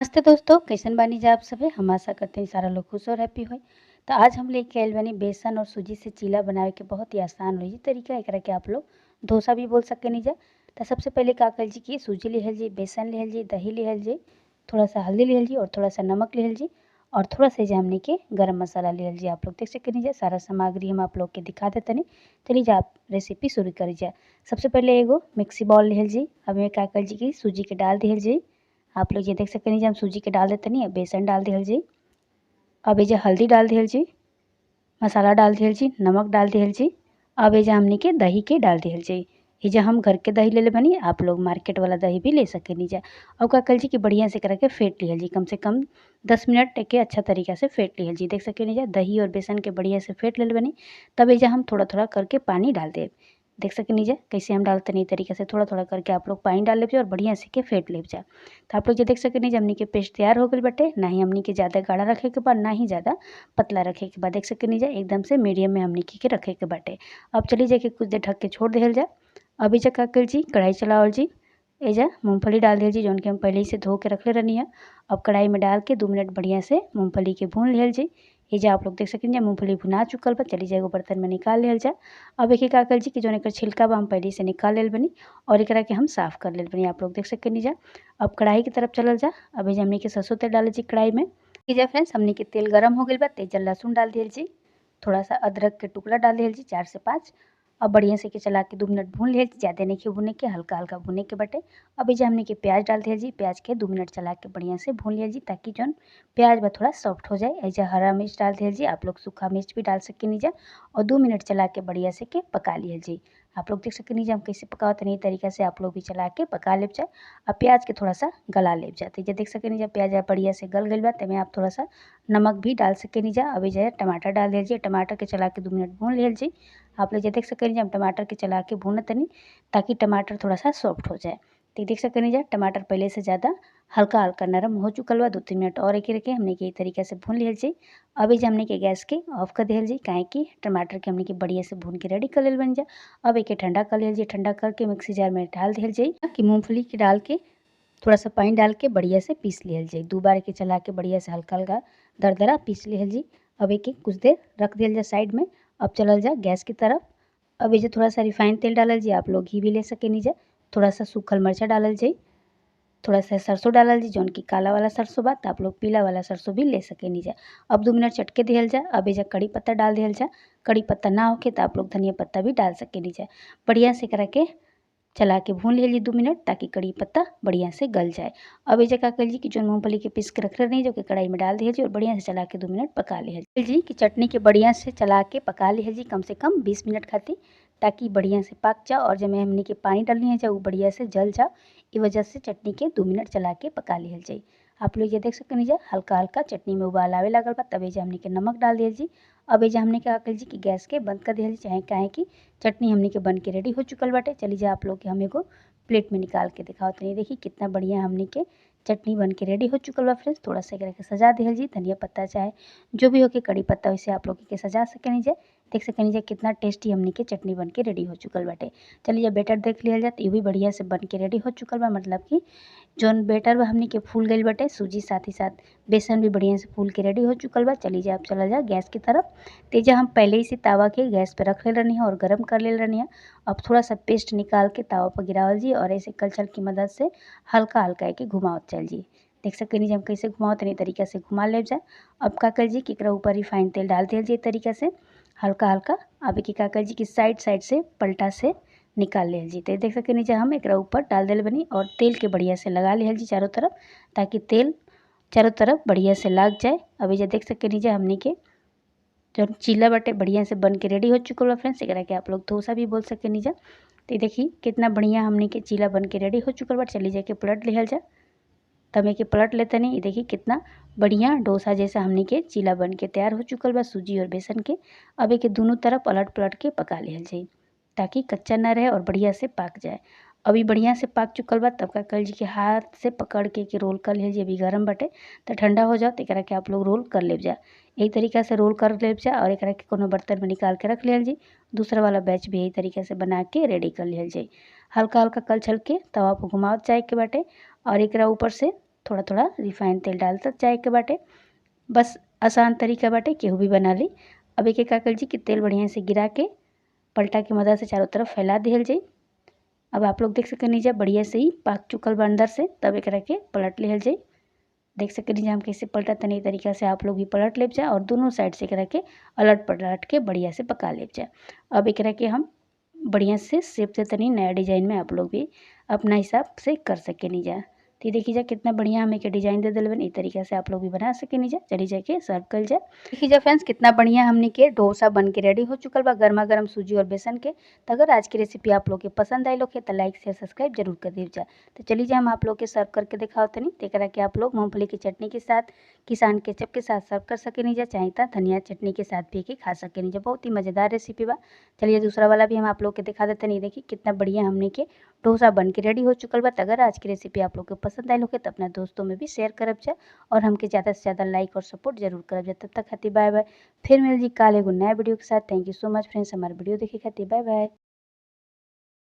नमस्ते दोस्तों, कैसन बानी जा आप सभे। हम आशा करते हैं सारा लोग खुश और हैप्पी होई। तो आज हम लेके आइल बानी बेसन और सूजी से चीला बनावे के बहुत ही आसान होई तरीका। एकरा के आप लोग डोसा भी बोल सकेनी जा। तो सबसे पहले का कल जी कि सूजी लिहल जी, बेसन लिहल जी, दही लिहल जी, थोड़ा सा हल्दी लिहल जी और थोड़ा सा नमक लिहल जी और थोड़ा सा जे हमने के गरम मसाला लिहल जी। आप लोग देख सकेनी जा, सारा सामग्री हम आप लोग के दिखा देतनी। चलिए जा आप रेसिपी शुरू करी जा। सबसे पहले एगो मिक्सी बाउल लिहल जी। अब में का कल जी कि सूजी के डाल दिहल जी। आप लोग ये देख सकेनी जी, हम सूजी के डाल देतनी। अब बेसन डाल दिहल जी। अब एजे हल्दी डाल दिहल जी, मसाला डाल दिहल जी, नमक डाल दिहल जी। अब एजे हमनी के दही के डाल दिहल जी। एजे हम घर के दही ले बनी, आप लोग मार्केट वाला दही भी ले सकेनी जा। और का कल जी कि बढ़िया से करा के फेंट लिहल जी, कम से कम 10 मिनट के अच्छा तरीका से फेंट लिहल जी। देख सकेनी जा, दही और बेसन के बढ़िया से फेंट लेल बनी। तब एजे हम थोड़ा थोड़ा करके पानी डाल देब। देख सकेनी जा कैसे हम डालते नहीं तरीके से थोड़ा थोड़ा करके आप लोग पानी डाल लेब और बढ़िया से के फेंट लेब जा। तो आप लोग ये देख सकेनी जा, हमनी के पेस्ट तैयार हो गई बटे। ना ही हमनी के ज़्यादा गाढ़ा रखे के बाद, ना ही ज़्यादा पतला रखे के बाद। देख सकेनी जा एकदम से मीडियम में हमनी के रखे के बाटे। अब चली जाए कि कुछ देर ढक के छोड़ दिहल जा। अभी जा का कल जी कढ़ाई चलावल जी। एजा मूँगफली डाल दिहल जी, जौन कि हम पहले ही से धो के रखले रहनी है। अब कढ़ाई में डाल के 2 मिनट बढ़िया से मूँगफली के भून लिहल जी। एजा आप लोग देख सकें मूँगफली भुना चुकल बा। चली जाए एगो बर्तन में निकाल लिहल जा। अब एक का कल जी कि जौन एकर छिलका बा हम पहले से निकाल लेल बनी और एकरा के हम साफ़ कर लेल बनी। आप लोग देख सकेनी जा। अब कढ़ाई की तरफ चलल जा। अब एजा हमनी के सरसों तेल डाले जी कढ़ाई में। एजा फ्रेंड्स हमनी के तेल गर्म हो गइल बा। तेज लहसुन डाल दिहल जी, थोड़ा सा अदरक के टुकड़ा डाल दिहल जी, 4 से 5। अब बढ़िया से के चला के 2 मिनट भून लिहल, ज़्यादा नहीं भुने के, हल्का हल्का भुने के बटे। अब एजा हमने के प्याज डाल दिहल जी। प्याज के 2 मिनट चला के बढ़िया से भून लिहल जी, ताकि जौन प्याज बा थोड़ा सॉफ्ट हो जाए। एजा हरा मिर्च डाल दिहल जी, आप लोग सूखा मिर्च भी डाल सकेनी जा। और 2 मिनट चला के बढ़िया से के पका लिहल जी। आप लोग देख सकेनी जा हम कैसे पकावत नहीं तरीका से आप लोग भी चला के पका लेब जा। अब प्याज के थोड़ा सा गला लेब जा। तो देख सकेनी जा प्याज बढ़िया से गल गइल बा। तमें आप थोड़ा सा नमक भी डाल सकेनी जा। अभी जो टमाटर डाल दिहल जी। टमाटर के चला के 2 मिनट भून लिहल जी। आप लोग देख सकेनी जा हम टमाटर के चला के भूनतनी, ताकि टमाटर थोड़ा सा सॉफ्ट हो जाए। तो देख सकेनी जा टमाटर पहले से ज़्यादा हल्का हल्का नरम हो चुकल बा। 2-3 मिनट और एक रखे हमने के तरीका से भून लिहल जी। अभी जे हमने के गैस के ऑफ कर दिहल जी, काहे कि टमाटर के हमने के बढ़िया से भून के रेडी कर लेल बन जा। अब एक ठंडा कर लिहल जी। ठंडा करके मिक्सी जार में डाल दिहल जी कि मूँगफली के डाल के थोड़ा सा पानी डाल के बढ़िया से पीस लिहल जी। 2 बार के चला के बढ़िया से हल्का हल्का दरदरा पीस लिहल जी। अब एक कुछ देर रख दिहल जा साइड में। अब चलल जा गैस की तरफ। अब ये थोड़ा सा रिफाइंड तेल डालल जी, आप लोग घी भी ले सकेनी जा। थोड़ा सा सूखल मिर्चा डालल जी, थोड़ा सा सरसों डालल जी, जौन की काला वाला सरसों बा, तो आप लोग पीला वाला सरसों भी ले सकेनी जा। अब 2 मिनट चटके दिहल जा। अब एजा कड़ी पत्ता डाल दिहल जा। कड़ी पत्ता ना होके तो आप लोग धनिया पत्ता भी डाल सकेनी जा। बढ़िया से करा के चला के भून लिहल जी 2 मिनट, ताकि कड़ी पत्ता बढ़िया से गल जाए। अब एजा का कल जी कि जौन मूँगफली के पीस के रखले रही जो कि कढ़ाई में डाल दिहल जी और बढ़िया से चला के 2 मिनट पका लिहल जी। कि चटनी के बढ़िया से चला के पका लिहल जी कम से कम 20 मिनट खातिर, ताकि बढ़िया से पक जाओ और जब हमनी के पानी डालनी है वो बढ़िया से जल जाओ। इस वजह से चटनी के 2 मिनट चला के पका लिहल जाए। आप लोग ये देख सकेनी जा हल्का हल्का चटनी में उबाल आवे लागल बा। तब एजा हमनी के नमक डाल दिहल जी। अब एजा हमने का कल जी कि गैस के बंद कर दिहल जी, चाहे काहे कि चटनी हमनी के बन के रेडी हो चुकल बाटे। चली जा आप लोग के हम एगो प्लेट में निकाल के दिखाओ। तो देखी कितना बढ़िया हमनी के चटनी बन के रेडी हो चुकल बा फ्रेंड्स। थोड़ा सा एकरा के सजा दिहल जी, धनिया पत्ता चाहे जो भी हो के कड़ी पत्ता वैसे आप लोग के सजा सकेनी जा। देख सकेनी जा कितना टेस्टी हमनी के चटनी बन के रेडी हो चुकल बाटे। चलिए जब बैटर देख लिहल जा, ये भी बढ़िया से बन के रेडी हो चुकल बा। मतलब कि जौन बैटर बा हमनी के फूल गइल बाटे, सूजी साथ ही साथ बेसन भी बढ़िया से फूल के रेडी हो चुकल बा। चलिए जा अब चला जा गैस की तरफ। तेजा हम पहले ही से तावा के गैस पर रख ले रहनी है और गर्म कर ले रहनी है। अब थोड़ा सा पेस्ट निकाल के तावा पर गिरावल जी और ऐसे कलछल की मदद से हल्का हल्का के घुमावत चल जी। देख सकेनी हम कैसे घुमावत नहीं तरीका से घुमा ले जाए। अब का कर जी कि एकरा ऊपर रिफाइंड तेल डाल दिहल जी तरीका से हल्का हल्का। अब के का कर जी कि साइड साइड से पलटा से निकाल लिहल जी। तो देख सकेनी जा हम एकरा ऊपर डाल दिल बनी और तेल के बढ़िया से लगा लिहल जी चारों तरफ, ताकि तेल चारों तरफ बढ़िया से लाग जाए। अभी जा देख सकेनी जा हमनी के जौन चीला बाटे बढ़िया से बन के रेडी हो चुकल बा फ्रेंड्स। एकरा के आप लोग डोसा भी बोल सकेनी जा। तो देखी कितना बढ़िया हमनी के चीला बन के रेडी हो चुकल बा। चली जाके पलट लिहल जा। तब के पलट लेते नहीं। देखी कितना बढ़िया डोसा जैसा हमनी के चीला बन के तैयार हो चुकल बा सूजी और बेसन के। अब एक दोनों तरफ पलट पलट के पका लिहल जाई, ताकि कच्चा ना रहे और बढ़िया से पाक जाए। अभी बढ़िया से पाक चुकल बा। तब का कल जी के हाथ से पकड़ के रोल कर लिहल जी। अभी गरम बटे तो ठंडा हो जाओ तो एकरा के आप लोग रोल कर लेब जा। यही तरीका से रोल कर लेब जा और एकरा के कोनो बर्तन में निकाल के रख लिहल जी। दूसरा वाला बैच भी यही तरीका से बना के रेडी कर लिहल जाई। हल्का हल्का कल छल के तवा पर घुमावत जाए के बाटे और एकरा ऊपर से थोड़ा थोड़ा रिफाइंड तेल डालता जाए के बाटे। बस आसान तरीका बाटे, केहू भी बना ली। अब एके का कल जी कि तेल बढ़िया से गिरा के पलटा के मदद से चारों तरफ फैला दिहल जाई। अब आप लोग देख सकनी जा बढ़िया से ही पाक चुकल बा अंदर से, तब एकरा के पलट लिहल जाई। देख सकनी जा हम कैसे पलटा तनी तरीका से आप लोग भी पलट लेब जा और दोनों साइड से एकरा के अलट पलट के बढ़िया से पका लेब जा। अब एकरा के हम बढ़िया से शेप से तनी नया डिजाइन में आप लोग भी अपना हिसाब से कर सकेनी जा। तो देखी जा कितना बढ़िया हमें के डिजाइन दे दिल बन। ई तरीका से आप लोग भी बना सकेनी जा। चली जाके सर्व कर जा। देखी जा फ्रेंड्स कितना बढ़िया हमने के डोसा बन के रेडी हो चुकल बा गर्मा गर्म सूजी और बेसन के। तो अगर आज की रेसिपी आप लोग के पसंद आई लोग तो लाइक शेयर सब्सक्राइब जरूर कर दीजिए। तो चलिए जा हम आप लोग के सर्व करके दिखाओ तनी। एकरा के आप लोग मूँगफली की चटनी के साथ, किसान केचप के साथ सर्व कर सकेनी जा, चाहे तो धनिया चटनी के साथ भी के खा सकेनी जा। बहुत ही मज़ेदार रेसिपी बा। चलिए दूसरा वाला भी हम आप लोग के दिखा देते नहीं। देखिए कितना बढ़िया हमने के डोसा बन के रेडी हो चुकल बा। अगर आज की रेसिपी आप लोग के पसंद आयल होखे तो अपना दोस्तों में भी शेयर करब जा और हमके ज़्यादा से ज़्यादा लाइक और सपोर्ट जरूर करब जा। तब तक खातिर बाय बाय। फिर मिल जी काल एगो नया वीडियो के साथ। Thank you so much friends हमारे वीडियो देखे खातिर। Bye bye.